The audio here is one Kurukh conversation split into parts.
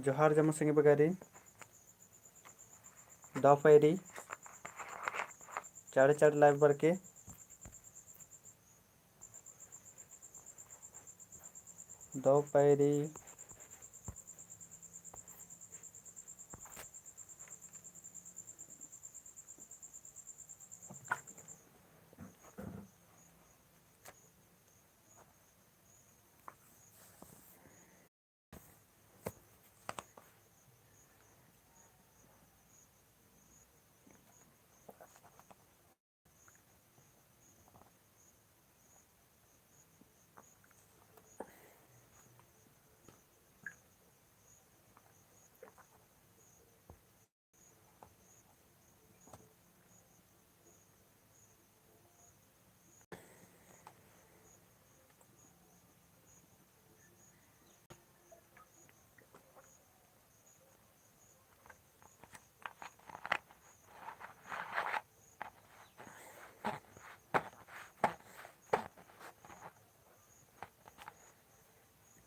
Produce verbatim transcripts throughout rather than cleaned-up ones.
जोहार जम्मो संगी बगारिन। दव पैरी चाड़े चाड़े live बरके। दव पैरी।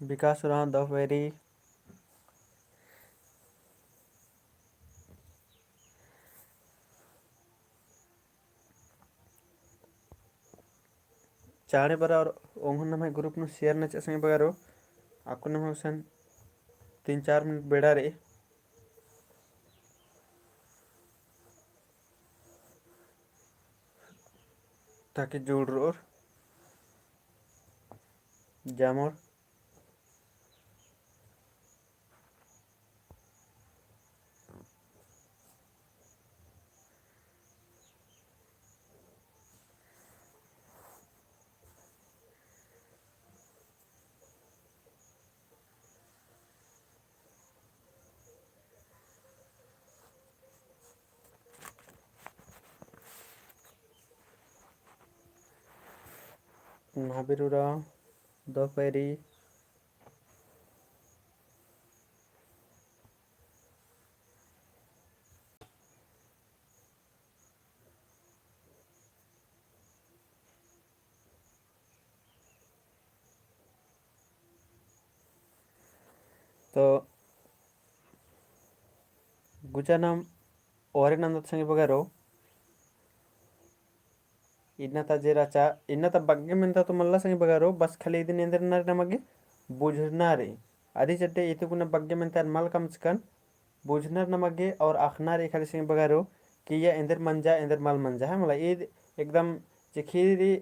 विकास उराँव दव पैरी। चाड़े बरा और ओंघन नम्है group नू share नचा संगी बगारो। अक्कु नम्है हुसन तीन चार मिनट बेड़ा रई। ताकि जुड़रओर जामोर। महावीर उराँव दव पैरी। तो गुचा नाम ओरे नन्दत संगी बगारो। इन्ना ता जे रहचा, इन्ना ता बग्गे मेन्ता तो मल्ला संगी बगारो, बस खाली इदिन एन्देर नारे नमगे बुझना रई। अदी चड्डे इते कुना बग्गे मेन्ता मल कमचकन बुझनर नमगे और अख़ना रई खाली संगी बगारो कि इय्या एन्देर मंजा, एन्देर मल मंजा, है मला। ईद एकदम चिखी रई,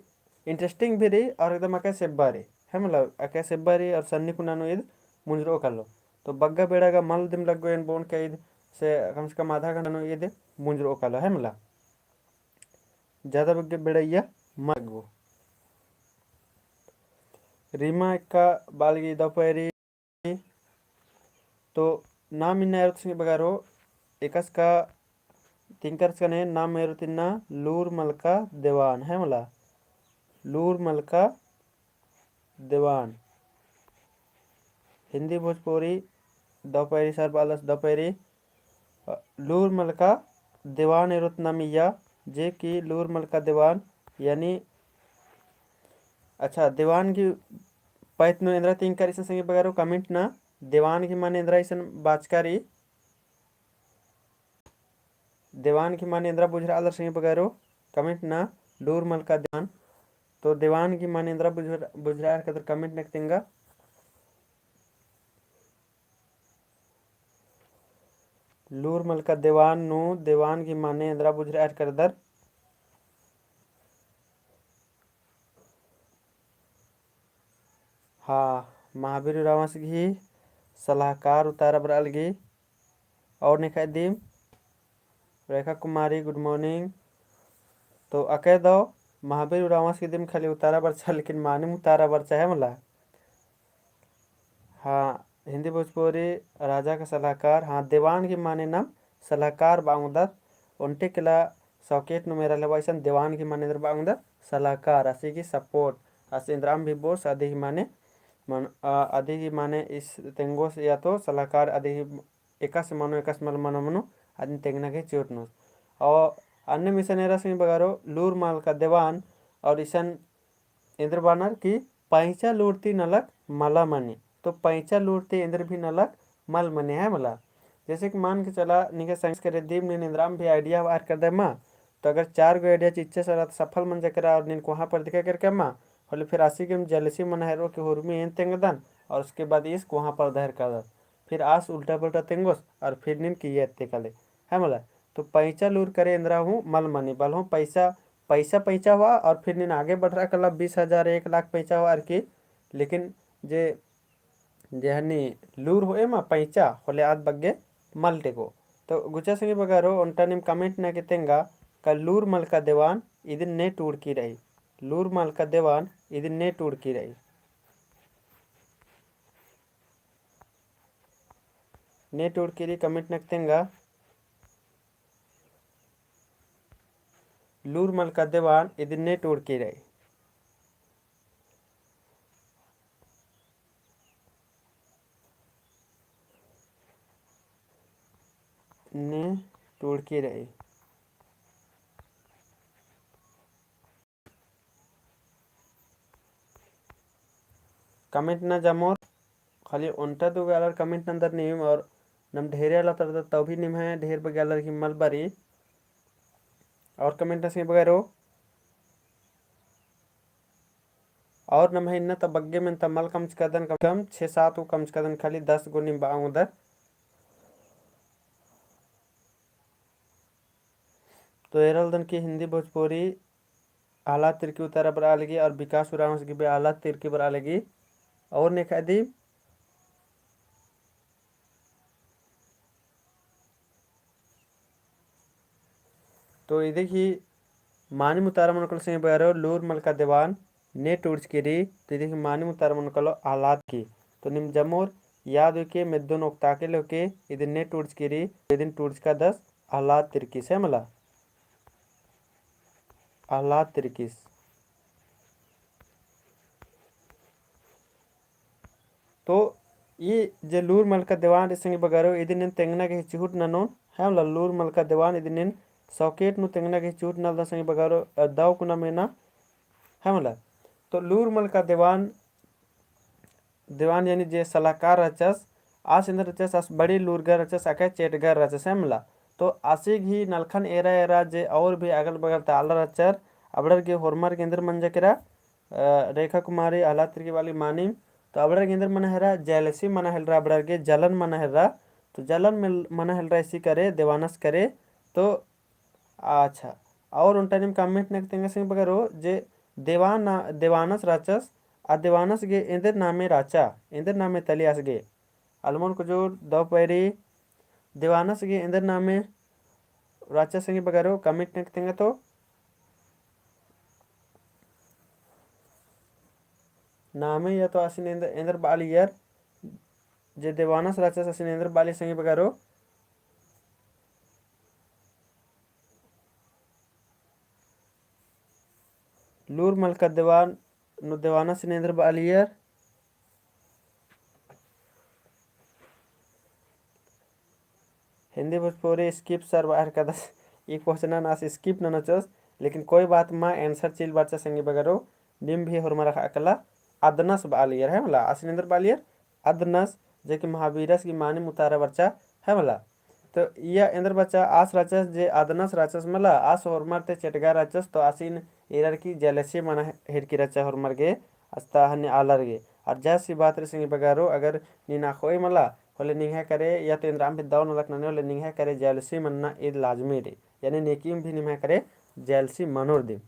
interesting भी रई और एकदम अकय सेब्बा रई, है मला। अकय सेब्बा रई और सन्नी कुना नू ईद मुंजरओ कालो। तो बग्गे बेड़ा गा मल दिम लग्गो एन बओन का ईद से कम से कम आधा घंटा नू ईद मुंजरओ कालो, है मला। ज्यादा बग्गे बेड़ा इय्या मल लग्गो। रीमा एक्का बालगी दव पैरी। तो नाम इन्ना एरोत संगी बगारो, एकासे का तिंकर कने नाम एरोत इन्ना लूर मलका देवान, है मला। लूर मलका देवान। हिंदी भोजपुरी दव पैरी, सर बालस दव पैरी। लूर मलका देवान एरोत नाम इय्या, जे कि लूर मलका देवान यानी, अच्छा, देवान की पैत नू एन्द्रा तिंकर इसन संगी बगारो comment ना, देवान की माने एन्द्रा इसन बाचका रई, देवान की माने एन्द्रा बुझरआ आलर संगी बगारो comment ना, लूर मलका देवान। तो देवान की माने एन्द्रा बुझर-, बुझरआ आर कदर comment नक तेंगा। लूर मलका देवान नू, देवान की माने एन्द्रा बुझरआ आर करदर। हाँ, महावीर उराँवस गही सलाहकार उतारा बरआ लगी। और नेखा दिम रेखा कुमारी, good morning। तो अकय दव महावीर उराँवस गही दिम खाली उतारा बरचा, लेकिन मानिम उतारा बरचा है मला। हाँ, हिंदी भोजपुरी राजा का सलाहकार, हाँ, देवान की माने नाम सलाहकार बआ ओंगदत, ओन्टे केला सौकेत नू मेरा लेवा इसन देवान की माने एन्द्रा बआ ओंगदत सलाहकार, आसी की support, आसी एन्द्रा अम्म भी बोस, अदी की माने मन, आ, अदी की माने इस तेंगोस या तो सलाहकार अदी की एकासे मनो, एकासे मल मनो मनो, अदिन तेंगना के चिओटनोस। और अन्नेम इसन एरा संगी बगारो लूर मलका देवान, और इसन एन्द्र बअनर कि पैंचा लूर ती नलख मला मनी। तो पैंचा लूर ती एन्द्र भी नलख मल मनी है मला। जैसे कि मान के चला, निंग्है संग करे दिम नीन एन्दराम भी idea बाहर कर दे मा, तो अगर चार गो idea चिच्चे सरा तो सफल मंजा केरा और नीन कोहाँ पर दिखा करके मा, होले फिर आसी गे जेलसी मना हेरो कि हुरमी एन तेंगदन और उसके बाद ईस कोहाँ पर दहर करदत। फिर आस उल्टा पुल्टा तेंगोस और फिर नीन किया एत्ते कले। है मला? तो पैंचा लूर करे एन्दरा हूँ मल मनी, बल हूँ पैसा, पैसा पैंचा हुआ और फिर नीन आगे बढ़रा कला बीस हजार, एक लाख पैंचा हुआ अरकी, लेकिन जे जे हनी लूर होए मा पैंचा होले आद बग्गे मल टेको। तो गुचा संगी बगरो ओन्टा नीम comment नना गे तेंगा का लूर मलका देवान इदिन ने टूड़की रई। लूर मलका देवान इदिन ने टूड़की रई। ने टूड़की रई comment नना गे तेंगा। लूर मलका देवान इदिन ने टूड़की रई। ने टूड़की रई। Comment नना जमोर, खाली ओन्टा दू गा आलर comment नन्दर नीम और नम ढेरे आलर तरदर तौ भी निम्है ढेर बग्गे आलर की मल बरी। और comment नना संगी बगरो। और नम्है इन्ना ता बग्गे मेन्ता मल कमचकदन, कम से कम छे सात गो कमचकदन, खाली दस गो नीम बआ ओंगदर। तो एरलदन की हिंदी भोजपुरी आह्लाद तिर्की उतारा बरआ लगी और विकास उराँवस गे भी आह्लाद तिर्की बरआ लगी। और नेखा दी तो इदिक ही मानिम उतारा मनकलो संगी बगरो लूर मलका देवान ने टूड़चकी रई, तो इदिक ही मानिम उतारा मनकलो आह्लाद की। तो नीम जमोर याद उइके मेद्दोन ओक्ताके लेके इदिन ने टूड़चकी रई, इदिन टूड़चकादस आह्लाद तिर्कीस है मला। आह्लाद तिर्कीस। तो ई जे लूर मलका देवान रई संगी बगरो, इदिन नीन तेंगना गे हिचहुट ननोन, है मला, लूर मलका देवान इदिन नीन सौकेट नू तेंगना गे हिचहुट नलदन संगी बगरो, अ, दव कुना मेना, है मला। तो लूर मलका देवान, देवान यानी जे सलाहकार रहचस, आस एन्देर रहचस, आस बड़ी लूरगर रहचस, अकय चेटगर रहचस, है मला। तो आसिग ही नलखन एरा एरा जे और भी अगल बगल ता आलर रहचर, अबड़र गे होरमर गे एन्देर मंजा केरा, अ, रेखा कुमारी, आह्लाद तिर्की बाली मानिम, तो अबड़र गे एन्देर मना हेलरा, jealousy मना हेलरा, अबड़र गे जलन मना हेलरा, तो जलन मिल-, मना हेलरा इसी करे, देवानस करे, तो अच्छा, और ओन्टा नीम comment नना गे तेंगा संगी बगरो, जे देवान-, देवानस रहचस, आ देवानस गे एन्देर नामे रहचा, एन्देर नामे तली आस गे। अलमोन कुजूर दव पैरी देवानस गे एन्देर नामे रहचा संगी बगरो comment नना गे तेंगा तो। नामे या तो आसिन एन्देर, एन्देर बालियर, जे देवानस रहचस आसिन एन्देर बाली संगी बगरो। लूर मलका देवान नू देवानसिन एन्देर बालियर। हिंदी भोजपुरी skip sir बाहर कदस। ई question नस skip ननोचस, लेकिन कोई बात मा, answer चिल बरचा संगी बगरो, नीम भी होरमर अख़ा अकला। अदनस बालियर है मला, आसिन एन्देर बालियर अदनस, जे कि महावीरस गे मानिम उतारा बरचा है मला। तो इया एन्देर बरचा आस रहचस जे अदनस रहचस मला, आस होरमर ती चेटगा रहचस, तो आसिन एरर की jealousy मना हेरकी रहचा होरमर गे, अस्ता हन्ने आलर गे। और जैसी बात रई संगी बगरो, अगर नीन अख़ोय मला, होले निंग्है करे, या तो एन्देराम भी दव नलख नने होले निंग्है करे jealousy मन्ना ईद लाजमी रई। यानी नेकिम भी निम्है करे jealousy मनोर दिम।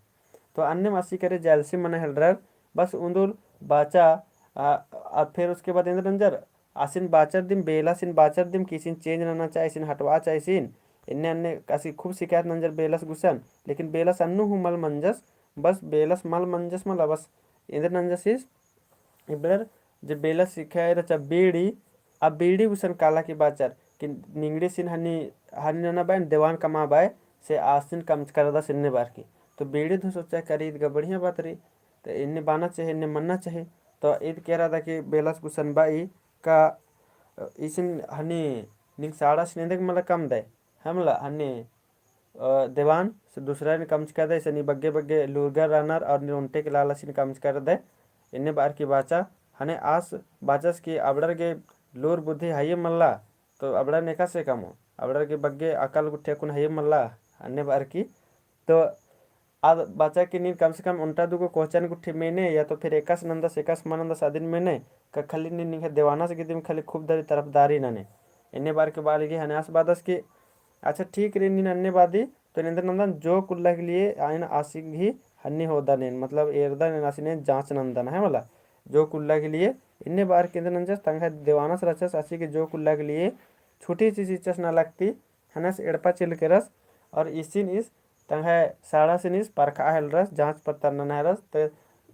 तो अन्नेम आसी करे jealousy मना हेलरर, बस उन्दुल बाचा, आ, आ, फिर उसके बाद एन्देर नंजर, आसिन बाचर दिम, बेलासिन बाचर दिम, कि इसिन change नना चाही, इसिन हटवा चाही इसिन। एन्ने अन्ने आसी खूब शिकायत नंजर बेलस गुसन, लेकिन बेलस अन्नु हूँ मल मंजस, बस बेलस मल मंजस मला, बस एन्देर नंजस इस, इबड़र जे बेलस सिखाए रहचा बीड़ी, आ बीड़ी गुसन काला की बाचर, कि निंगड़ीसिन हनी, हनी नना बाय, देवान कमा बाय, से आसिन कमचका रअदस एन्ने बार की। तो बीड़ी धुस सोचा करी ईद गा बढ़िया बात रई। तो एन्ने बाना चाही, एन्ने मन्ना चाही। तो ईद केरा दा कि बेलस गुसन बाई का, इसिन हनी निंग साड़ासिन एन्देर मला कमदय, है मला, हनी अ, देवान से दूसरा ने कमचका दे, से नी बग्गे बग्गे लूरगर रअनर और नीन ओन्टे के लालासिन कमचका रअदय। एन्ने बार की बाचा, हने आस बाचस कि अबड़र गे लूर बुद्धि हइये मल्ला, तो अबड़न एकासे कमो, अबड़र गे बग्गे अकल गुट्ठी अक्कुन हइये मल्ला, अन्ने बअर की। तो आद बाचा कि नीन कम से कम ओन्टा दुगो कोहचन गुट्ठी मेने, या तो फिर एकासे नन्दस, एकासे मल नन्दस अदिन मेने, का खाली नीन निंग्है देवानस गे दिम खाली खूब दरी तरफदारी नने। एन्ने बअर की बआ लगी हने आस बादस कि अच्छा ठीक रई, नीन अन्ने बादी, तो एन्देर नन्दन जो कुल्ला के लिए आइन आसिक ही हन्नी होदन एन, मतलब एरदन एन आसिन एन जाँच नन्दन है मला। जो कुल्ला के लिए एन्ने बअर की एन्देर नंजस, तंग्है देवानस रहचस आसिक जो कुल्ला के लिए छुट्टी ची चिच्चस ना लगती, हनस एड़पा चिल केरस, और इसिन इस तंग्है साड़ासिन इस परखा हेलरस, जाँच पड़ताल नना हेलरस, तो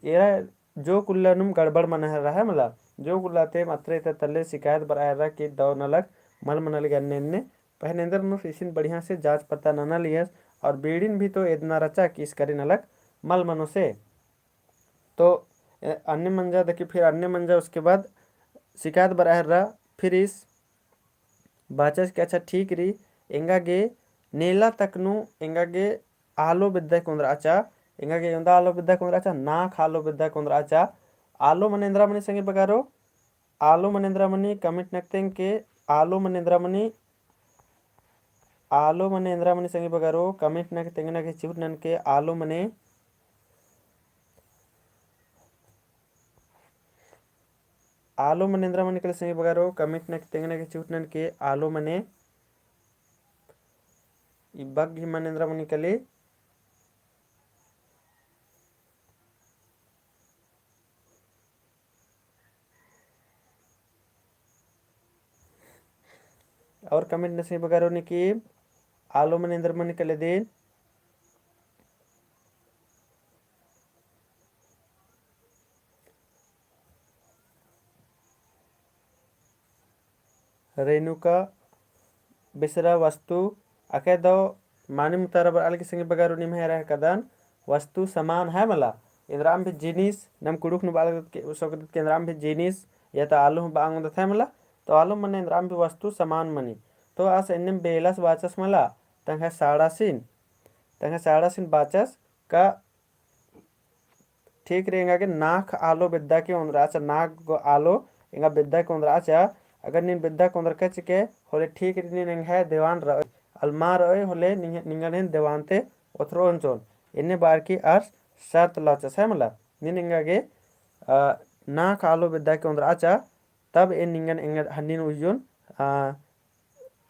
एरा जो कुल्ला नुम गड़बड़ मना हेलरा है मला, जो कुल्ला ते मतरे ते तले शिकायत बरआ हेलरा कि दव नलख मल मना लगी अन्ने अन्ने, पहें एन्देर नू इसिन बढ़िया से जाँच पड़ताल नना लियस, और बीड़िन भी तो एदना रहचा कि इस करी नलख मल मनो से। तो, ए, अन्ने मंजा देखी, फिर अन्ने मंजा, उसके बाद शिकायत बरआ हेलरा, फिर इस बाचस कि अच्छा ठीक रई, एंगा गे नेला तक नू एंगा गे आलो बेद्दा के ओन्द्रआ चा, एंगा गे एवंदा आलो बेद्दा के ओन्द्रआ चा, नाख आलो बेद्दा के ओन्द्रआ चा। आलो मने एन्द्रा मनी संगी बगारो, आलो मने एन्द्रा मनी comment नक तेंगके, आलो मने एन्द्रा मनी, आलो मने एन्द्रा मनी संगी बगारो, comment नक तेंगना गे चिहुट ननके, आलो मने आलो मने एन्द्रा मनी कले संगी बगारो, comment नक तेंगना गे चिहुट ननके, आलो मने इबग ही मने एन्द्रा मनी कले। और comment नक संगी बगारो नी कि आलो मने एन्द्रा मनी कले दिन। रेणुका बेसरा वस्तु अके दव मानिम उतारा बरआ लगी संगी बगारो निम्है रह कदन वस्तु समान है मला। एन्द्राम भी जिनिस, नम कुँड़ुख़ नू बआ लगदत के, सोकदत के एन्द्राम भी जिनिस, या तो आलो हूँ बआ ओंगदत है मला, तो आलो मने एन्द्राम भी वस्तु समान मनी। तो आस एन्नेम बेलस बाचस मला, तंग्है साड़ासिन, तंग्है साड़ासिन बाचस का ठीक रई एंगा गे नाख आलो बेद्दा के ओन्द्रआ चा, नाख गो आलो एंगा बेद्दा के ओन्द्रआ चा। अगर नीन बेद्दा के ओन्द्रकय चिके होले ठीक रई, नीन एंग्है देवान रओय, अलमा रओय होले निंग-, निंगन एन देवान ते ओथरओन चिओन। एन्ने बअर की आर शर्त लौचस है मला। नीन एंगा गे, अ, नाख आलो बेद्दा के ओन्द्रआ चा, तब एन निंगन एंगा हन्निन उइयोन, अ,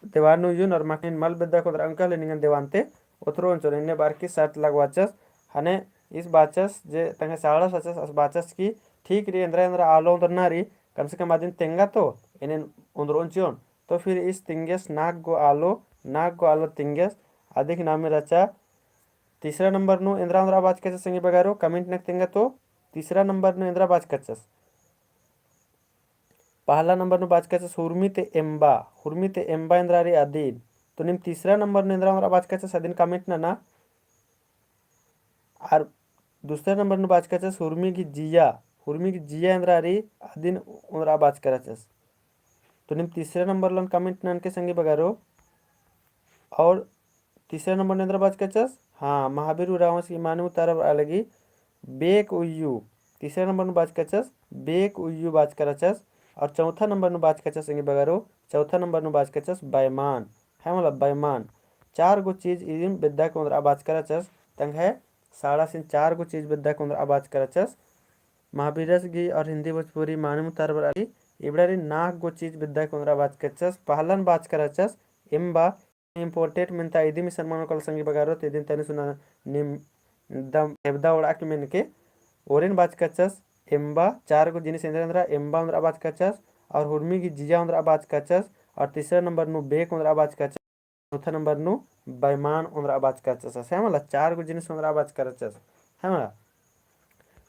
देवान नू उइयोन और मखनिन मल बेद्दा के ओन्द्रआ ओंका ले निंगन देवान ते ओथरओन चिओन। एन्ने बअर की शर्त लगवाचस। हने इस बाचस जे तंग्है साड़ास रहचस, आस बाचस कि ठीक रई, एन्द्रा एन्द्रा आलो ओन्द्रना रई, कम से कम अदिन तेंगा तो एन एन ओन्द्रओन चिओन। तो फिर इस तिंगेस नाख गो आलो, नाख गो आलो तिंगेस। अदिक नामे रहचा तीसरा नंबर नू एन्द्रा ओन्द्रआ बाचका रहचस संगी बगारो, comment नक तेंगा तो तीसरा नंबर नू एन्द्रा बाचका रहचस। पहला नंबर नू बाचका रहचस हुरमी ते एम्बा, हुरमी ते एम्बा एन्द्रा रई अदिन। तो नीम तीसरा नंबर नू एन्द्रा ओन्द्रआ बाचका रहचस अदिन comment नना। आर दूसरा नंबर नू बाचका रहचस हुरमी गही जिया, हुरमी गही जिया एन्द्रा रई अदिन ओन्द्रआ बाचका रहचस। तो नीम तीसरा नंबर लोन comment ननके संगी बगारो। और तीसरा नंबर नू एन्द्रा बाचका रहचस? हाँ, महावीर उराँवस गही मानिम उतारा बरआ लगी बेक उइयू। तीसरा नंबर नू बाचका रहचस बेक उइयू बाचका रहचस। और चौथा नंबर नू बाचका रहचस संगी बगारो, चौथा नंबर नू बाचका रहचस बैमान। है मला बैमान। चार गो चीज इदिन बेद्दा के ओन्द्रआ बाचका रहचस। तंग्है साड़ासिन चार गो चीज बेद्दा के ओन्द्रआ बाचका रहचस। महावीरस गही और हिंदी भोजपुरी मानिम उतारा बरआ लगी इबड़ा रई नाख गो चीज बेद्दा के ओन्द्रआ बाचका रहचस। पहलन बाचका रहचस एम्बा। Important मेन्ता इदिम इसन मनो काला संगी बगारो, तो इदिन तनी सुना नीम दम एबदा ओड़ा के मेनके ओरिन बाचका रहचस एम्बा। चार गो जिनिस एन्द्रा एन्द्रा, एम्बा ओन्द्रआ बाचका रहचस, और हुरमी गही जिया ओन्द्रआ बाचका रहचस, और तीसरा नंबर नू बेक ओन्द्रआ बाचका रहचस, चौथा नंबर नू बैमान ओन्द्रआ बाचका रहचस। है मला, चार गो जिनिस ओन्द्रआ बाचका रहचस। है मला।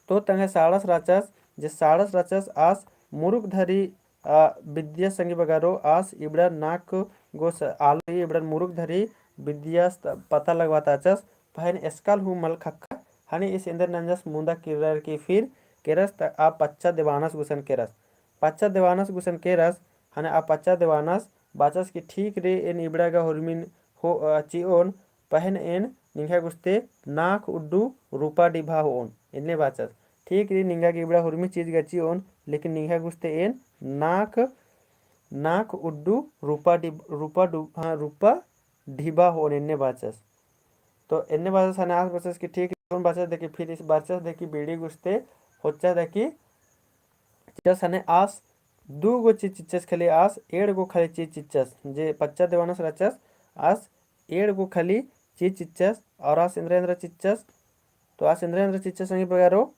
तो तंग्है साड़ास रहचस, जे साड़ास रहचस आस मुरुक धरी, अ, बिद्दिया संगी बगारो आस इबड़ा नाख गो स-, आलो इबड़ा मुरुक धरी बिद्दिया स-, पता लगवाताचस, पहें एसकाल हूँ मल ख़क्खा, हने इस एन्देर नंजस मुन्दा किर्रर की फिर केरस त आ पच्चा देवानस गुसन केरस। पच्चा देवानस गुसन केरस, हने आ पच्चा देवानस बाचस कि ठीक रई एन इबड़ा गा हुरमिन हो, अ, चिओन, पहें एन निंग्है गुस्ते नाख उड्डू रूपा डिभा होओन, एन्ने बाचस। ठीक रई निंगा गे इबड़ा हुरमी चीज गा चिओन, लेकिन निंग्है गुस्ते एन नाख नाक उड्डू रूपा डिब-, रूपा डु-, हाँ, रूपा ढिबा होओन एन्ने बाचस। तो एन्ने बाचस ख़ने आस बाचस कि ठीक, कौन बाचस देखी, फिर इस बाचस देखी बीड़ी गुस्ते होच्चा देखी चिच्चस ख़ने आस दू गो चीज चिच्चस खाली आस, एंड़ गो खाली चीज चिच्चस, जे पच्चा देवानस रहचस, आस एंड़ गो खाली चीज चिच्चस, और आस एन्दरा एन्दरा चिच्चस, तो आस एन्दरा एन्दरा चिच्चस संगी बगारो,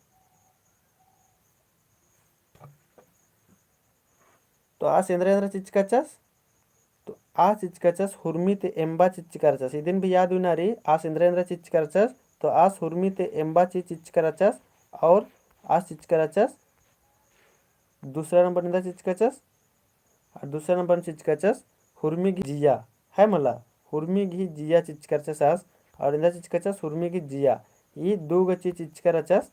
तो आस एन्दरा एन्दरा चिच्चका रहचस, तो आस चिच्चका रहचस हुरमी ते एम्बा चिच्चका रहचस। इदिन भी याद उइना रई, आस एन्दरा एन्दरा चिच्चका रहचस, तो आस हुरमी ते एम्बा चीज चिच्चका रहचस, और आस चिच्चका रहचस, दूसरा नंबर एन्दरा चिच्चका रहचस, और दूसरा नंबर चिच्चका रहचस हुरमी गही जिया, है मला, हुरमी गही जिया चिच्चका रहचस आस, और एन्दरा चिच्चका रहचस हुरमी गही जिया, ई दू गो चीज चिच्चका रहचस।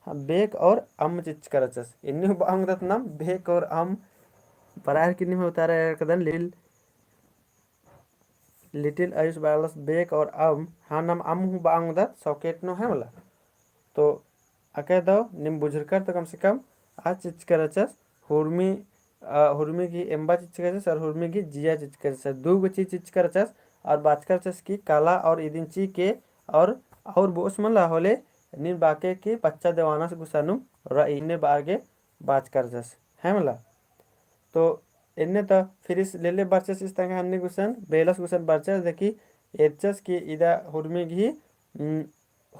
हाँ, बेक और अम्म चिच्चका रहचस। एन्ने हूँ बआ ओंगदत नाम बेक और अम्म। बरार की नीम उतारा एरा कदन लिटिल, लिटिल आयुष बआलस बेक और अम्म। हाँ, नाम अम्म हूँ बआ ओंगदत, सॉकेट नू है मला। तो अकय दव नीम बुझुरकर तो कम से कम आस चिच्चका रहचस हुरमी, अ, हुरमी गही एम्बा चिच्चका रहचस और हुरमी गही जिया चिच्चका रहचस। दू गो चीज चिच्चका रहचस और बाचका रहचस कि काला और इदिन चिके और, और बोस मला होले नीन बाके कि पच्चा देवानस गुसानुम रई एन्ने बअर गे बाचका रहचस, है मला। तो एन्ने तो फिर इस लेले बरचस इस तंग्है हन्नी गुसन, बेलस गुसन बरचस देखी एरचस कि इदा हुरमी गही, उम,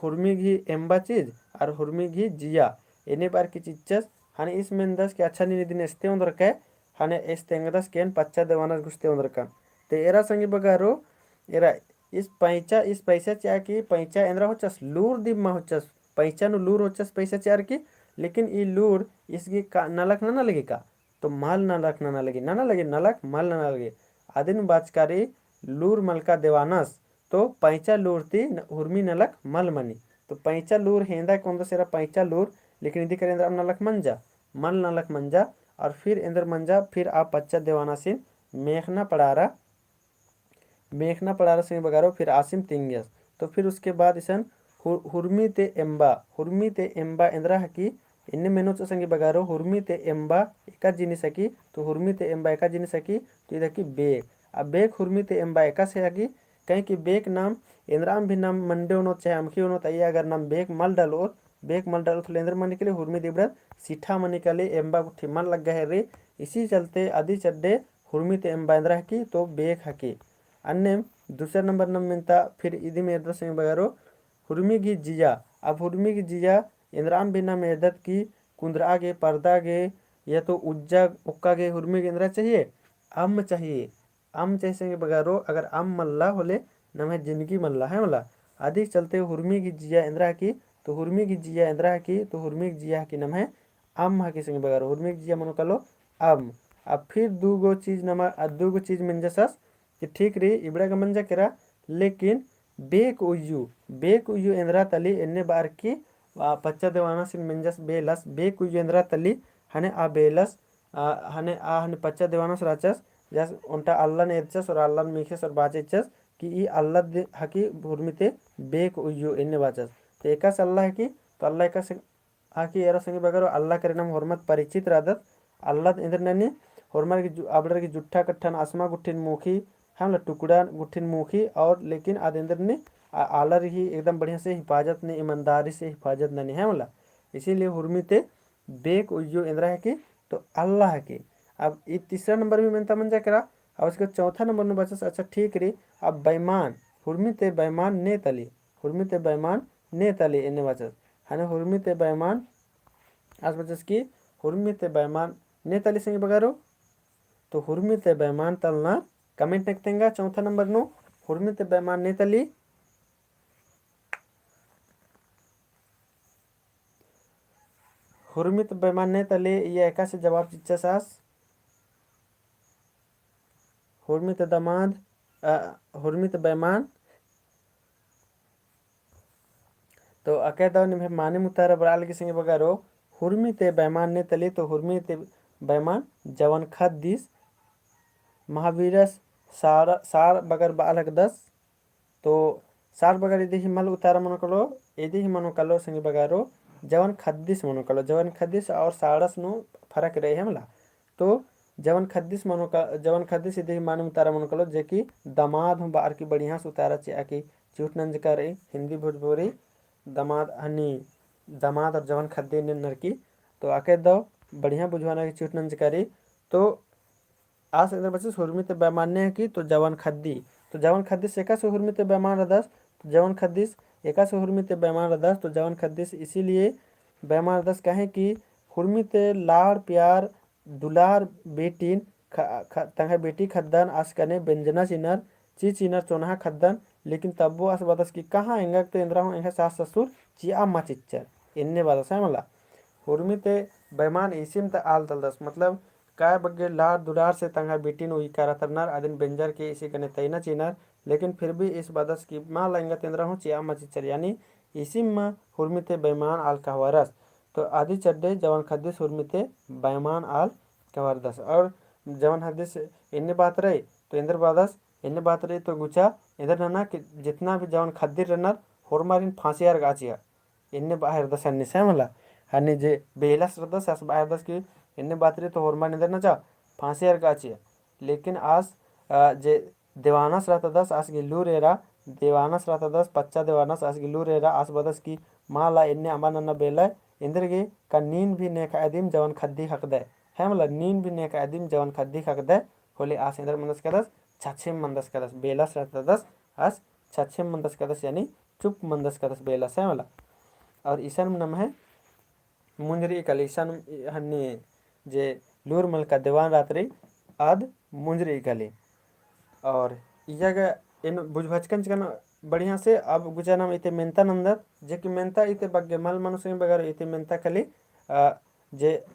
हुरमी गही एम्बा चीज और हुरमी गही जिया, एन्ने बअर की चिच्चस, ख़ने इस मेन्दस कि अच्छा नीन इदिन एस्ते ओन्दरकय, ख़ने एस तेंगदस कि एन पच्चा देवानस गुस्ते ओन्दरकन। ते एरा संगी बगारो, एरा इस पैंचा, इस पैसा चिआ की पैंचा एन्दरा होचस, लूर दिम मा होचस, पैंचा नू लूर होचस पैसा चिअर की, लेकिन ई लूर इस गही का नलख नना लगी का? तो मल नलख नना लगी, नना लगी, नलख मल नना लगी। अदिन बाचका रई लूर मलका देवानस, तो पैंचा लूर ती न-, हुरमी नलख मल मनी। तो पैंचा लूर हेंदा कोन दस एरा पैंचा लूर, लेकिन इदी करे एन्दरा नलख मंजा, मल नलख मंजा, और फिर एन्दर मंजा, फिर आ पच्चा देवानसिन मेखना पड़ारा, मेखना पड़ारा संगी बगारो फिर आसिम तिंगियस। तो फिर उसके बाद इसन हु-, हुरमी ते एम्बा, हुरमी ते एम्बा एन्दरा हकी, एन्ने मेनोच संगी बगारो, हुरमी ते एम्बा एका जिनिस हकी, तो हुरमी ते एम्बा एका जिनिस हकी, तो इद हकी बेक। अब बेक हुरमी ते एम्बा एकासे हकी, कहीं कि बेक नाम एन्दराम भी नाम मंडे ओनोत चाहे अमखी ओनोत, अइय्या अगर नाम बेक मल डलोत, बेक मल डलोत होले एन्दर मनी के लिए हुरमी दिबड़त सिठा मनी के लिए एम्बा गुट्ठी मल लग्गा हेर्री, इसी चलते अदी चड्डे हुरमी ते एम्बा एन्दरा हकी तो बेक हकी। अन्नेम दूसरा नंबर नम मेन्ता फिर इदिम एरदत संगी बगारो हुरमी गही जिया। अब हुरमी गही जिया एन्दराम भी नाम एरदत कि कुन्दरा गे, परदा गे, या तो उज्जा ओक्का गे हुरमी गे एन्दरा चाहिए, अम्म चाहिए। अम्म चाहिए संगी बगारो, अगर अम्म मल्ला होले नम्है जिनगी मल्ला है मला। अदी चलते हुरमी गही जिया एन्दरा हकी, तो हुरमी गही जिया एन्दरा हकी, तो हुरमी गही जिया हकी नम्है अम्म हकी संगी बगारो, हुरमी गही जिया मनो कालो अम्म। अब फिर दू गो चीज नमा, आ दू गो चीज मेंजस आस कि ठीक रई, इबड़ा गा मंजा केरा, लेकिन बेक उइय्यू, बेक उइय्यू एन्दरा तली एन्ने बअर की, आ, पच्चा देवानसिन मेंजस बेलस, बेक उइय्यू एन्दरा तली, ख़ने आ बेलस, आ, ख़ने आ, ख़ने पच्चा देवानस रहचस, जस ओन्टा अल्लन एरचस और अल्लन मीख़ेस और बाचेचस कि ई अल्ला दे-, हकी हुरमी ते बेक उइय्यू एन्ने बाचस। तो एकासे अल्ला हकी, तो अल्ला एकासे हकी एरा संगी बगारो अल्ला करे नाम होरमत परिचित रअदत। अल्ला एन्देर ननी होरमर की जु-, अबड़र की जुट्ठा कट्ठन असमा गुट्ठिन मूखी, है मला टुकड़ा गुट्ठिन मूखी और लेकिन आद एन्देर ननी आ-, आलर ही एकदम बढ़िया से हिफाजत ननी, ईमानदारी से हिफाजत ननी है मला। इसीलिए हुरमी ते बेक उइय्यू एन्दरा हकी, तो अल्ला हकी। अब ई तीसरा नंबर भी मेन्ता मंजा केरा, अब उसके चौथा नंबर नू बाचस, अच्छा ठीक रई, अब बेईमान, हुरमी ते बेईमान ने तली, हुरमी ते बेईमान ने तली एन्ने बाचस। ख़ने हुरमी ते बेईमान, आस बाचस कि हुरमी ते बेईमान ने तली संगी बगारो, तो हुरमी ते बेईमान तलना comment नक तेंगा चौथा नंबर नू, हुरमी ते बेईमान ने तली। हुरमी ते बेईमान ने तली, इय्या एकासे जवाब चिच्चस आस। हुरमी ते दमाद, अ, हुरमी ते बेईमान। तो अकय दव निम्है मानिम उतारा बरआ लगी संगी बगारो, हुरमी ते बेईमान ने तली, तो हुरमी ते बेईमान जवन खद्दिस महावीरस सार, सार बगर बआ लगदस। तो सार बगर इदी ही मल उतारा मनो कालो, इदी ही मनो कालो संगी बगारो, जवन खद्दिस मनो कालो, जवन खद्दिस और सारस नू फरक रई है मला। तो जवन खद्दिस मनो का, जवन खद्दिस इदी माने मुतारा मनो कालो, जे कि दमाद हूँ बअर की बढ़िया से उतारा चिआ की चिहुट नंजका रई, हिंदी भोजपुरी दमाद हनी, दमाद और जवन खद्दी एन्ने नरकी। तो अके दव बढ़िया बुझवाना की चिहुट नंजका रई। तो आस एन्देर बाचस हुरमी ती बैमान ने हकी, तो जवन खद्दी, तो जवन खद्दिस एकासे हुरमी ती बैमान रअदस, तो जवन खद्दिस एकासे हुरमी ती बैमान रअदस, तो जवन खद्दिस इसीलिए बैमान रअदस, काहे कि हुरमी ती लाड़ प्यार दुलार बेटिन ख-, ख-, तंग्है बेटी खद्दन आस गने बेंजना चिनर, ची चिनर चोन्हा खद्दन, लेकिन तब्बो आस बअदस कि कहाँ एंगा तो एन्देर हूँ एंग्है सास ससुर चिआ मा चिच्चर, एन्ने बअदस है मला। हुरमी ती बैमान इसिम ती आल तलदस, मतलब काय बग्गे लाड़ दुलार से तंग्है बेटिन उइका रअदर नर, अदिन बेंजर के इसी गने तइना चिनर, लेकिन फिर भी इस बअदस कि मला एंगा तो एन्देर हूँ चिआ मा चिच्चर, यानी इसिम मा हुरमी ती बैमान आल कहवारस। तो अदी चड्डे जवन खद्दिस हुरमी ती बैमान आल कहवारदस। और जवन खद्दिस एन्ने बात रई, तो एन्देर बअदस, एन्ने बात रई तो गुचा एन्देर नना कि जितना भी जवन खद्दी रअनर होरमारिन फांसी अरगा चिआ। एन्ने बअर दस हन्नी से मला। हन्नी जे बेलस रअदस, आस बअर दस कि एन्ने बात रई तो होरमारिन एन्देर नचा फांसी अरगा चिआ। लेकिन आस, अ, जे देवानस रअदस, आस गे लूर एरा, देवानस रअदस, पच्चा देवानस, आस गे लूर एरा, आस बअदस कि मला एन्ने अमा नना बेलय, एन्देर गे का नीन भी नेखय दिम जवन खद्दी खक्खदय, है मला, नीन भी नेखय दिम जवन खद्दी खक्खदय, होले आस एन्देर मंदस कादस, छछेम मंदस कादस, बेलस रअदस, आस छछेम मंदस कादस, यानी चुप मंदस कादस बेलस है मला। और इसन नम्है मुंजरी काली, इसन हन्नी जे लूर मलका देवान रअदस रई, आद मुंजरी काली। और इया गा एन बुझभचकन चिकन बढ़िया से। अब गुचा नाम इते मेन्ता नन्दत, जे कि मेन्ता इते बग्गे मल मनो संगी बगरो, इते मेन्ता काली, अ, जे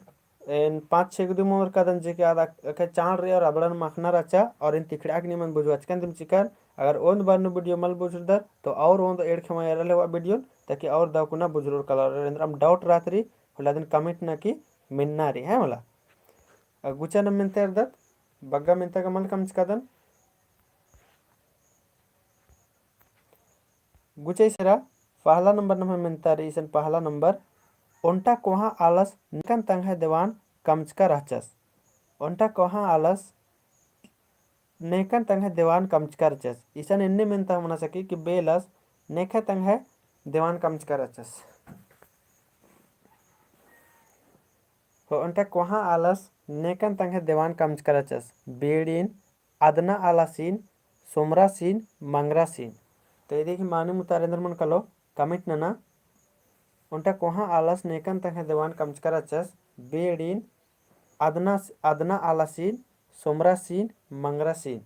एन पाँच छे गुदी मोर कादन जे कि आद अक-, अक चाड़ रई और अबड़न मखना रहचा और एन तिखड़ा के निमन बुझवाचकन दिम चिकन। अगर ओन्द बार नू video मल बुझुरदर तो और ओन्द एड़खे मइय्याँ रअले वा video, ताकि और दव कुना बुझुरओर कालो। और एन्देरम doubt रअदस रई, होले अदिन comment नना की मेन्ना रई, है मला। अ, गुचा नाम मेन्ता एरदत, बग्गे मेन्ता गा मल कमचकादन। गुचा इसेरा पहला नंबर नम्है मेन्ता रई, इसन पहला नंबर, ओन्टा कोहाँ आलस नेकन तंग्है देवान कमचका रहचस। ओन्टा कोहाँ आलस नेकन तंग्है देवान कमचका रहचस। इसन एन्ने मेन्ता मना सकी कि बेलस नेकन तंग्है देवान कमचका रहचस। हो, ओन्टा कोहाँ आलस नेकन तंग्है देवान कमचका रहचस। बेड़िन, अदना आलासिन, सोमरासिन, मंगरासिन। तो इदी गही मानिम उतारा एन्देर मनो कालो comment नना। ओन्टा कोहाँ आलस नेकन तंग्है देवान कमचका रहचस। बेड़िन, अदना, अदना आलासिन, सोमरासिन, मंगरासिन।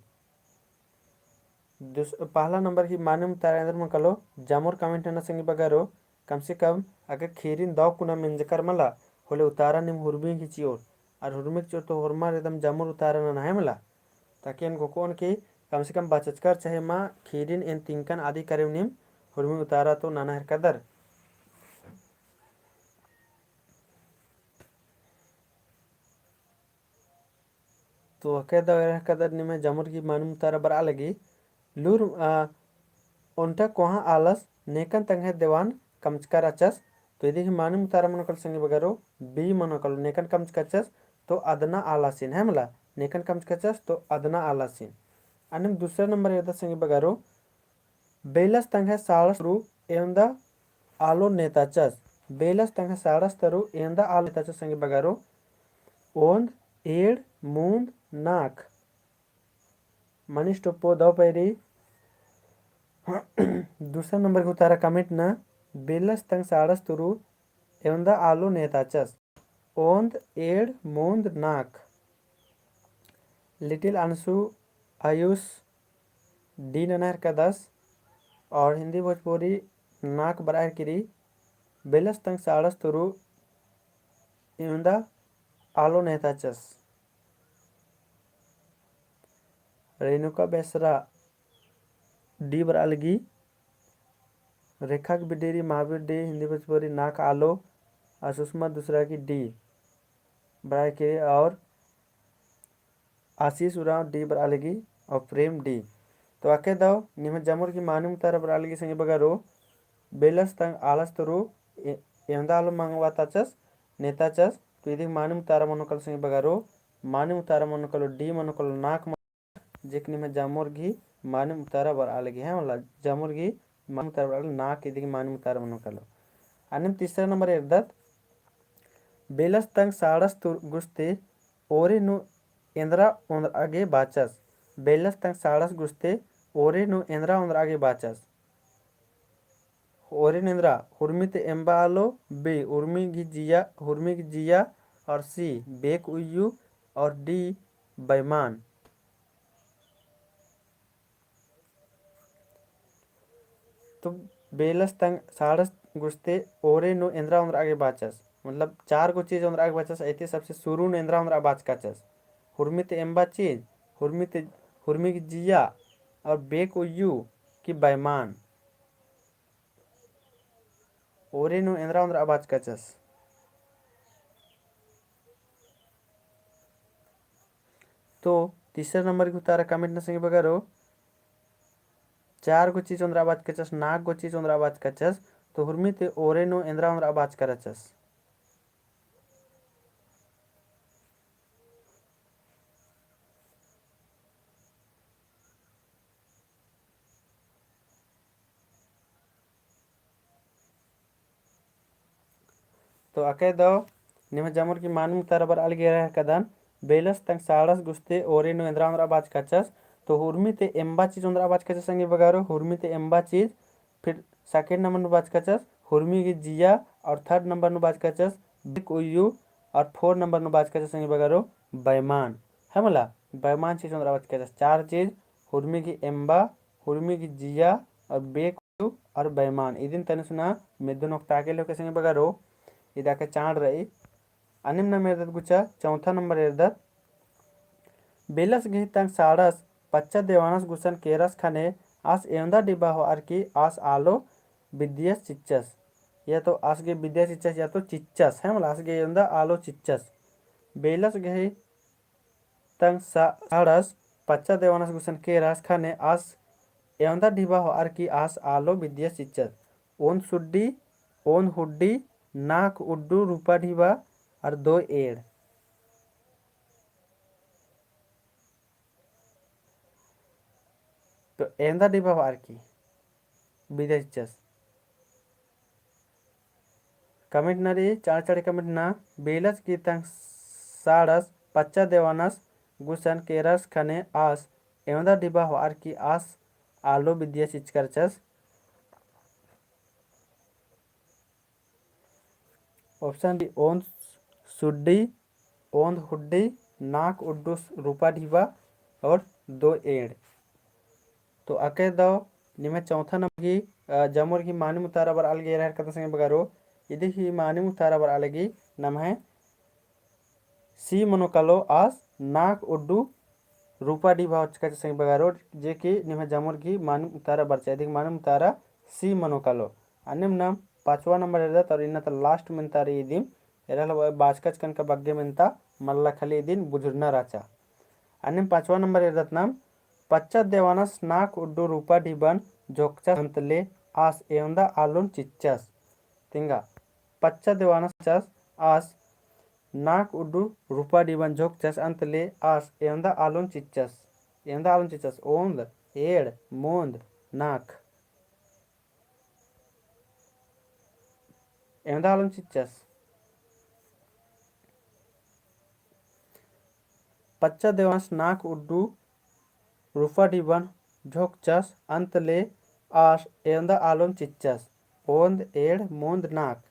दुस-, पहला नंबर गही मानिम उतारा एन्देर मनो कालो, जमुर comment नना संगी बगरो, कम से कम अगर खीरिन दव कुना मेंजकर मला, होले उतारा नीम हुरमी गही चिओर, और हुरमी गही चिओर तो होरमर एकदम जमुर उतारा नना है मला। ताकि एन घोखोन कि कम से कम बचचकर चाहे मा खीरिन एन तिंकन आदि करेम नीम हुरमी उतारा तो नना हेरकदर। तो अके दव एरा हेरकदर निम्है जमुर गही मानिम उतारा बरआ लगी। लूर, आ, ओन्टा कोहाँ आलस नेकन तंग्है देवान कमचका रहचस। तो इदी गही मानिम उतारा मनो कालो संगी बगरो, B मनो कालो, नेकन कमचका रहचस तो अदना आलासिन, है मला, नेकन कमचका रहचस तो अदना आलासिन। अन्नेम दूसरा नंबर एरदत संगी बगरो, बेलस तंग्है साड़स तरु एवंदा आलो नेताचस। बेलस तंग्है साड़स तरु एवंदा आलो नेताचस संगी बगरो। ओन्द, एड़, मून्द, नाक। मनीष टोप्पो दव पैरी। दूसरा नंबर गही उतारा comment नना, बेलस तंग्है साड़स तरु एवंदा आलो नेताचस। ओन्द, एड़, मून्द, नाक। Little अंशु, आयुष, D नना हेरकदस। और हिंदी भोजपुरी नाक बरआ हेरकी रई। बेलस तंग्है साड़स तरु एवंदा आलो नेताचस। रेणुका बेसरा, D बरआ लगी। रेखा के बिडेरी, महावीर D, हिंदी भोजपुरी नाक आलो। और सुषमा दूसरा गही D बरआ हेरकी रई और आशीष उराँव D बरआ लगी और प्रेम D। तो अके दव निम्है जमुर गही मानिम उतारा बरआ लगी संगी बगरो, बेलस तंग्है आलस तरु ए-, एवंदा आलो मंगवाताचस, नेताचस। तो इदी गही मानिम उतारा मनो कालो संगी बगरो, मानिम उतारा मनो कालो, D मनो कालो नाक, जेक निम्है जमुर गही मानिम उतारा बरआ लगी, है मला, जमुर गही मानिम उतारा बरआ लगी, नाक इदी गही मानिम उतारा मनो कालो। अन्नेम तीसरा नंबर एरदत, बेलस तंग साड़स गुस्ते ओरे नू एन्दरा ओन्दरआ गे बाचस। बेलस तंग साड़स गुस्ते ओरे नू एन्दरा ओन्दरआ गे बाचस। ओरे नू एन्दरा, हुरमी ती एम्बा आलो, B, हुरमी गही जिया, हुरमी गही जिया, और C, बेक उइय्यू, और D, बैमान। तो बेलस तंग साड़स गुस्ते ओरे नू एन्दरा ओन्दरआ गे बाचस, मतलब चार गो चीज ओन्दरआ गे बाचस, अइते सबसे शुरू नू एन्दरा ओन्दरआ बाचकाचस। हुरमी ती एम्बा चीज, हुरमी ती, हुरमी गही जिया, और बेक उइय्यू की बैमान। ओरे नू एन्दरा ओन्दरआ बाचकाचस। तो तीसरा नंबर गही उतारा comment नना संगी बगरो, चार गो चीज ओन्दरआ बाचकाचस, नाक गो चीज ओन्दरआ बाचकाचस, तो हुरमी ती ओरे नू एन्दरा ओन्दरआ बाचकाचस। तो अकय दव निम्है जमुर गही मानिम उतारा बरआ लगी एरा हेलरकदन, बेलस तंग साड़स गुस्ते ओरे नू एन्दरा ओन्दरआ बाचकाचस, तो हुरमी ती एम्बा चीज ओन्दरआ बाचकाचस संगी बगरो, हुरमी ती एम्बा चीज, फिर second नंबर नू बाचकाचस, हुरमी गही जिया, और third नंबर नू बाचकाचस, बेक उइय्यू, और four नंबर नू बाचकाचस संगी बगरो, बैमान। है मला, बैमान चीज ओन्दरआ बाचकाचस, चार चीज, हुरमी गही एम्बा, हुरमी गही जिया, और बेक और बैमान। इदिन तनी सुना मेद्दन ओक्ताके लेके संगी बगरो, इदा के चाड़ रई। अन्नेम नाम एरदत गुचा, चौथा नंबर एरदत। बेलस गही तंग साड़स पच्चा देवानस गुसन केरस ख़ने आस एवंदा डिबा होअर की आस आलो बिद्दियस चिच्चस। या तो आस गे बिद्दियस चिच्चस या तो चिच्चस, है मला, आस गे एवंदा आलो चिच्चस। बेलस गही तंग सा-, साड़स पच्चा देवानस गुसन केरस ख़ने आस एवंदा डिबा होअर की आस आलो बिद्दियस चिच्चस। ओन्द सुड्डी, ओन्द हुड्डी, नाक उड्डू रूपा डिबा, और दो एंड़। तो एवंदा डिबा होअर की बिद्दियस चिच्चस। Comment नरी, चाड़ चाड़े comment ना, बेलस गही तंग साड़स पच्चा देवानस गुसन केरस ख़ने आस एवंदा डिबा होअर की आस आलो बिद्दियस चिच्चकरचस। Option D, ओन्द सुड्डी, ओन्द हुड्डी, नाक उड्डू रूपा डिबा और दो एंड़। तो अकय दव निम्है चौथा नंबर गही, अ, जमुर गही मानिम उतारा बरआ लगी एरा हेलरकदन संगी बगरो। इदी गही मानिम उतारा बरआ लगी नम्है C मनो कालो आस नाक उड्डू रूपा डिबा होचकाचस संगी बगरो, जे कि निम्है जमुर गही मानिम उतारा बरचा, इदी गही मानिम उतारा C मनो कालो। अन्नेम नाम पाँचवा नंबर एरदत और इन्ना ता last मेन्ता रई इदिम, एरा ला बाचकाचकन का बग्गे मेन्ता, मल्ला खाली इदिन बुझुरना रहचा। अन्नेम पाँचवा नंबर एरदत नाम, पच्चा देवानस नाक उड्डू रूपा डिबन झोकचस अंतले आस एवंदा आलोन चिच्चस। तिंगा, पच्चा देवानस चस आस नाक उड्डू रूपा डिबन झोकचस अंतले आस एवंदा आलोन चिच्चस। एवंदा आलोन चिच्चस, ओन्द, एंड़, मोन्द, नाक। एवंदा आलोन चिच्चस। पच्चा देवानस नाक उड्डू रूपा डिबन झोकचस अंतले आस एवंदा आलोन चिच्चस। ओन्द, एंड़, मोन्द, नाक।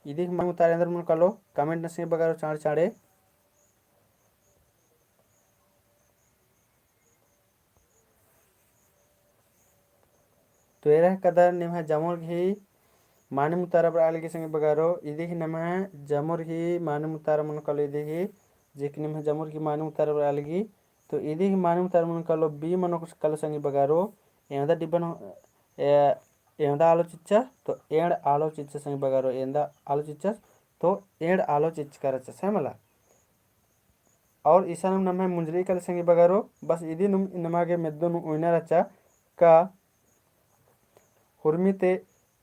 इदी गही मानिम उतारा एन्देर मनो कालो, comment नना संगी बगरो चाड़े चाड़े। तो एरा हेलरकदन निम्है जमुर गही मानिम उतारा बरआ लगी संगी बगरो, इदी गही नम्है जमुर गही मानिम उतारा मनो कालो इदी गही, जे कि निम्है जमुर गही मानिम उतारा बरआ लगी। तो इदी गही मानिम उतारा मनो कालो B मनो कालो संगी बगरो, एवंदा डिबन, ए, एवंदा आलो चिच्चस, तो एंड़ आलो चिच्चस संगी बगरो, एवंदा आलो चिच्चस, तो एंड़ आलो चिच्चकरचस, है मला। और इसानुम नम्है मुंजरी काली संगी बगरो, बस इदिनुम नमा गे मेद्दो नू उइना रहचा का हुरमी ती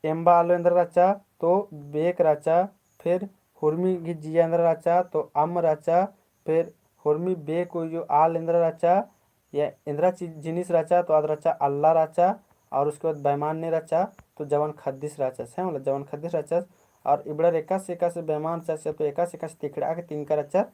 एम्बा आलो एन्दरा रहचा तो बेक रहचा, फिर हुरमी गही जिया एन्दरा रहचा तो अम्म रहचा, फिर हुरमी बेक उइयु आल एन्दरा रहचा, या एन्दरा चीज जिनिस रहचा, तो आद रहचा अल्ला रहचा, और उसके बाद बेमान नी रहचा, तो जवन खद्दिस रहचा, है मतलब जवन खद्दिस रहचा, और इबड़र एकासे एकासे बेमान रहचा, तो एकासे एकासे तिखड़ा के तिंका रहचा,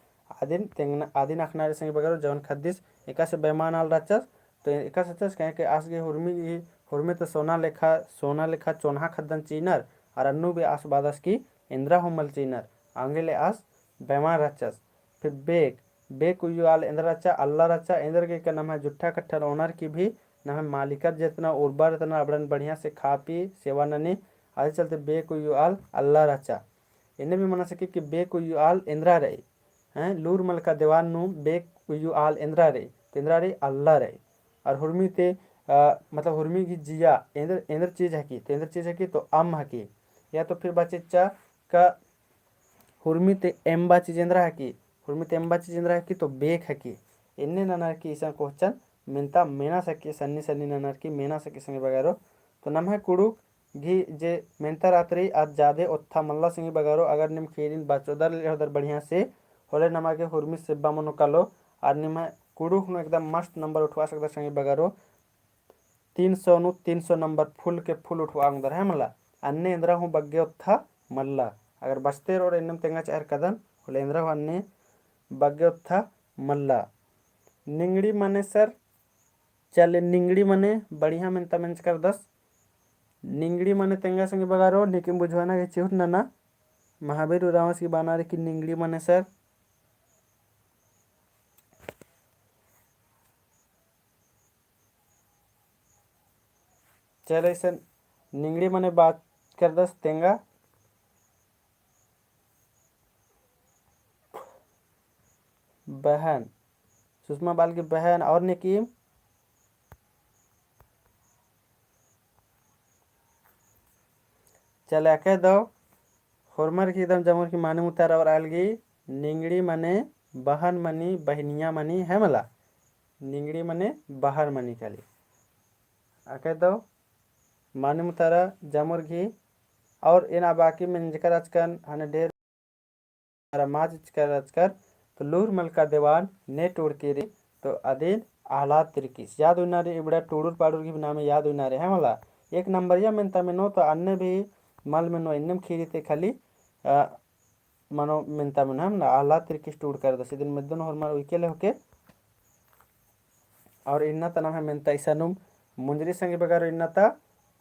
आदिन तेंगना, आदिन अख़ना रई संगी बगरो, जवन खद्दिस एकासे बेमान आल रहचा, तो एकासे रहचा, कहे कि आस गे हुरमी, हुरमी तो सोना लेखा, सोना लेखा चोन्हा खद्दन चिअनर, और अन्नु भी आस बादस कि एन्दरा हूँ मल चिअनर, औंगे ले आस बेमान रहचस। फिर बेक, बेक उइयु आल एन्दरा रहचा, अल्ला रहचा, एन्देरगे का नम्है जुट्ठा कट्ठर ओनर की भी नम्है मालिकर जेतना उर्बर एतना अबड़न बढ़िया से खा पी सेवा ननी, आदि चलते बेक उइयु आल अल्ला रहचा। एन्ने भी मना सके कि बेक उइयु आल एन्दरा रई, हैं, लूर मलका देवान नू बेक उइयु आल एन्दरा रई, तो एन्दरा रई अल्ला रई। और हुरमी ते, अ, मतलब हुरमी गही जिया एन्देर, एन्देर चीज हकी, तो एन्देर चीज हकी, तो अम्म हकी। या तो फिर बाचिच्चा का हुरमी ते एम्बा चीज एन्दरा हकी, हुरमी ते एम्बा चीज एन्दरा हकी, तो बेक हकी। एन्ने ननर की इसन question मेन्ता मेना सके, सन्नी सन्नी ननर की मेना सके संगी बगरो। तो नम्है कुँड़ुख़ गही जे मेन्ता रअदत रई, आद जादे ओत्था मल्ला संगी बगरो। अगर नीम ख़ीरिन बचोदर ले होदर बढ़िया से, होले नमा गे हुरमी सेब्बा मनो कालो, और निम्है कुँड़ुख़ नू एकदम मस्त number उठवा सकदर संगी बगरो। तीन सौ नू तीन सौ number full के full उठवा ओंगदर है मला। अन्ने एन्दरा हूँ बग्गे ओत्था मल्ला। अगर बचते रओर एन्नेम तेंगा चाहर कदन, होले एन्दरा हूँ अन्ने बग्गे ओत्था मल्ला। निंगड़ी मने sir, चले निंगड़ी मने बढ़िया मेन्ता मेंजकर दस। निंगड़ी मने तेंगा संगी बगरो, नीकिम बुझवाना गे चिहुट नना। महावीर उराँवस की बानर की निंगड़ी मने sir। चले इसन निंगड़ी मने बाचकर दस तेंगा। बहन, सुषमा बाल की बहन और नीकिम। चले अकय दव होरमर की एकदम जमुर की माने मुतारा और आलगी निंगड़ी मने बहन मनी, बहनिया मनी है मला। निंगड़ी मने बहन मनी काली। अकय दव माने मुतारा जमुर की। और एन आ बाकी मेंजकर अचकन हने ढेर रमा चिचकर अचकर, तो लूर मलका देवान ने टूड़की रई, तो अदिन आह्लाद तिर्कीस। याद उइना रई, इबड़ा टूड़ुर पाड़ुर की भी नामे याद उइना रई, है मला। एक नंबरिया मेन्ता मेनो, तो अन्ने भी मल मेनो, एन्नेम ख़ीरी ते खाली, अ, मनो मेन्ता मेनो, है मला, आह्लाद तिर्कीस टूड़कर दस। इदिन मेद्दन होरमर उइके ले होके। और इन्ना ता नम्है मेन्ता इसानुम मुंजरी संगी बगरो। इन्ना ता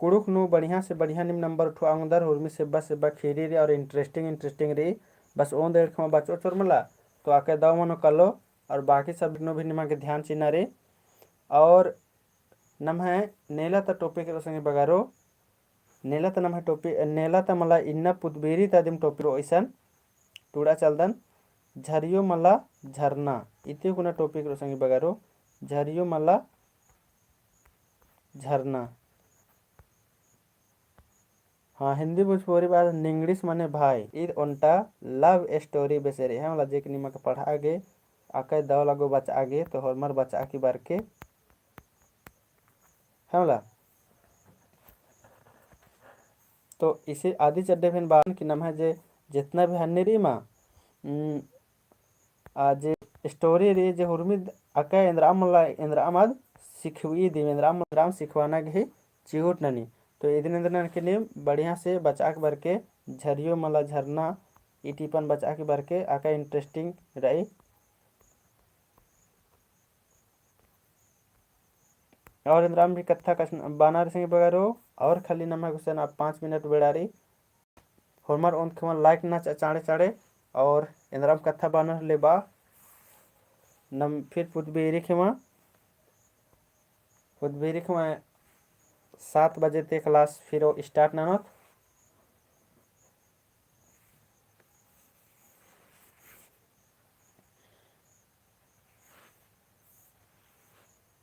कुँड़ुख़ नू बढ़िया से बढ़िया नीम number उठवा ओंगदर, हुरमी सेब्बा सेब्बा ख़ीरी रई और interesting interesting रई। बस ओन्द एड़खमा बचओ चोर मला, तो अकय दव मनो कालो। और बाकी subject नू भी निमा गे ध्यान चिअना रई। और नम्है नेला ता topic रओ संगी बगरो, नेला ता नम्है topic, नेला ता मला इन्ना पुतबेरी ता दिम topic रओ इसन टूड़ा चलदन, झरियो मला झरना। इती कुना topic रओ संगी बगरो, झरियो मला झरना। हाँ, हिंदी भोजपुरी बाद निंगड़िस मने भाई। ईद ओन्टा love story बेसे रई, है मला, जेक निमा गे पढ़आ गे, अकय दव लगो बचआ गे, तो होरमर बचआ की बरके है मला। तो इसी आदि चड्डे फिन बान कि नम्है जे जितना भी हन्नी रई मा, उम, आ जे story रई जे हुरमी अकय एन्द्रअम मला, एन्द्रअम आद सिखबई दिम, एन्द्रअम, एन्द्रअम सिखवाना गही चिहुट ननी। तो इदिन एन्द्रअम ननके नीम बढ़िया से बचआ के बरके झरियो मला झरना ई टिपन बचआ के बरके अकय interesting रई। और एन्द्रअम भी कत्था कछनखरआ बानर संगी बगरो, और खाली नम्है गुसन अब पाँच मिनट बेड़ा रई। होरमर ओन्द खेमा like नना चाड़े चाड़े, और एन्द्रअम कत्था बानर ले बा। नम फिर पुतबेरी खेमा, पुतबेरी खेमा सात बजे ते class फिर start ननोत।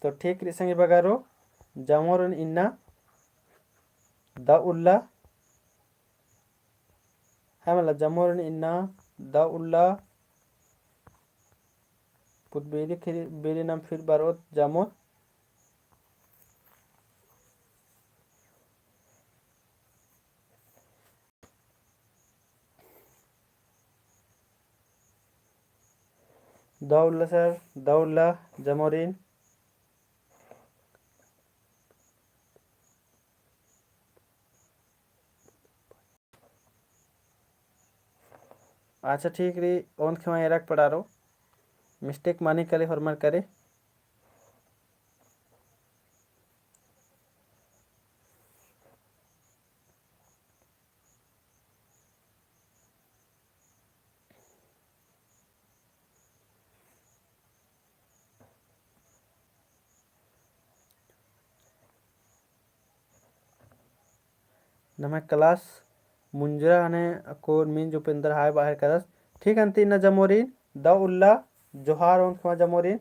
तो ठीक रई संगी बगरो, जमोरिन इन्ना दव उल्ला, है मला, जमोरिन इन्ना दव उल्ला, पुतबेरी ख़ीरी, बेरी नम फिर बरओत जमोर। दव उल्ला sir, दव उल्ला जमोरिन। अच्छा ठीक रई, ओन्द खेमा एरक पड़ारो, mistake मनी काली होरमर करे। नम्है class मुंजरा हने अक्कुन मिंज उपेंद्र हाय बाहर करस। ठीक अन्ती इन्ना जमोरिन, दव उल्ला जोहार ओन्द खेमा जमोरिन।